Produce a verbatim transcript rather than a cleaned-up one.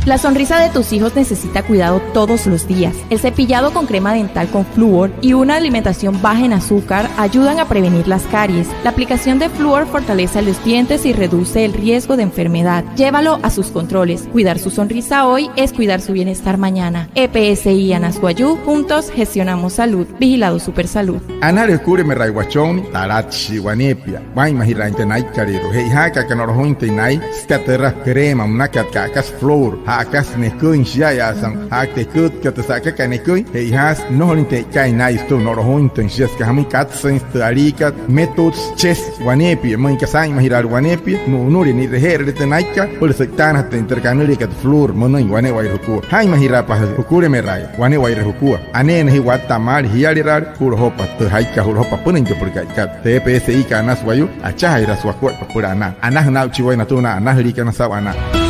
La sonrisa de tus hijos necesita cuidado todos los días. El cepillado con crema dental con flúor y una alimentación baja en azúcar ayudan a prevenir las caries. La aplicación de flúor fortalece los dientes y reduce el riesgo de enfermedad. Llévalo a sus controles. Cuidar su sonrisa hoy es cuidar su bienestar mañana. E P S I Anas Wayuu, juntos gestionamos salud. Vigilado Supersalud. Anale jükülemerai wachonnin, talatshii waneepia. Waa'inmajiraain tü naikkalüirua. Je aka no'lojuuinjatüin nai, süka türa crema münakat, ka'aka flúor, ja'aka neküin shia'aya, sa'aka tü eküütkat, sa'aka neküin, je'ijaasü nnojolüinjatüin e'ikaain nai sütüma, no'lojuuinjatüin shia süka jamüin, katsüinsü tü aliikat, metutsü, chesü waneepia. Müinka saa'inmajiraale waneepia, nu'unüle ni'reje'erüle tü naikkat süpüla sü'itaanajatüin tü kanüliakat flúor münüin wane'ewai jukua. Jaa'inmajiraapa jükülemerai wane'ewai jukua. Aneena jia watta'a maali, jialeraale ju'lojopa tü jaikat, ju'lojopa apünüin tü pülükat ka'i. Tü E P S I kat Anas Wayuu, achajairaasü wakuaippa süpüla anaa. Anajünaa'uchi waya natüma na anajüliikana saa'u anaa.